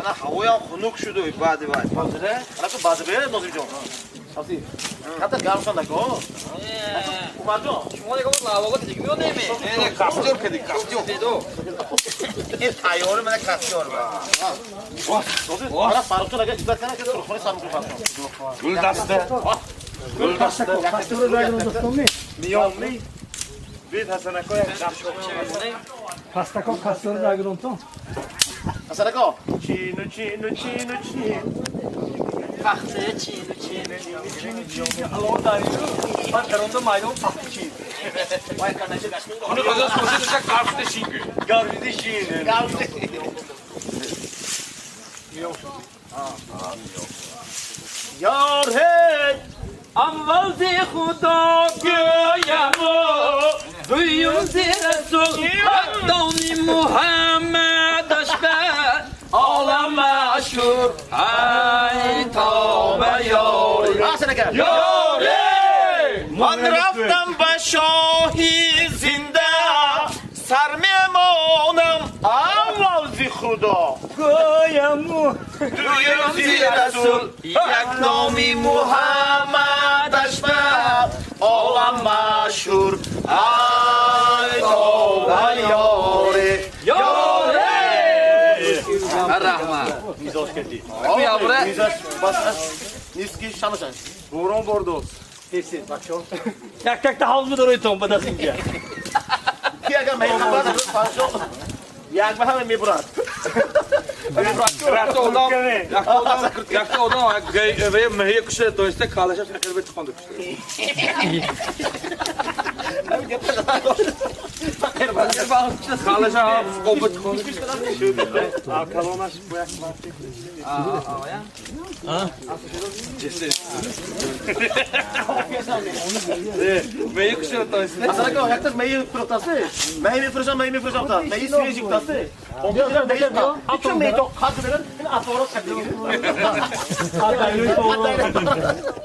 Ана ҳавоям хунук шуду баъди вай. Ана ку баъди бе, Нозимҷон. Хата гарм шуда ко. Умарҷон. Шумо дигар лавоба ки дигар меонем. Не, костёр кади, костёр. Ин тайёри мана костёр ба. Ана Фаррухҷон, агар ибат кана, ки сурхони сар мекунем, Фаррухҷон. Гул даста. Гул даста. Миёнми. Бид Ҳасанако як қапшоқ. Пастако кастёр дагронтон. Ҳасан ако. Чину чину чину чин. Пахта чину чин. Чину чин. Ало дарию. Ман каронда майдон пахта чин. Вай канаҷа гашмин. Уни қазас кӯшида гарфда шин. Гарвиди шин. Ёр ҳей. Аввал зи Худо гӯям, дуюм зи Расул, дони Муҳаммадаш ба олам машҳур. Ай тоба ёри. Ҳасан ака. Ёри! Ман рафтам ба шоҳи зинда, сар мемонам аввал зи Худо. Гӯяму. Дуюм зи Расул, як номи Муҳаммадаш ба олам машҳур. Ай тоба ёре. Ёри! Раҳмат. Мизоҷ кардӣ. Миёбра. Мизоҷ бас ниски шаношан. Борон бордос. Як якта ҳавз медороитон ба даст инҷа. Ки агар мехабар Фаррухҷон як ба ҳама мебурад. Якта одам, якта одам, якта одам гай маҳия кушта, доиста калаша фақир ба тиқонда кушта. Калаша оба тиқонда. Калонаш бо як марти. Маҳия кушта доиста. Ҳасан ака, якташ майи фурӯхтаст. Майи мефурӯшам, майи мефурӯшам та. Майи свежий гуфтаст. Ҳамчун майи то қадр берад, ин атворот кардиги.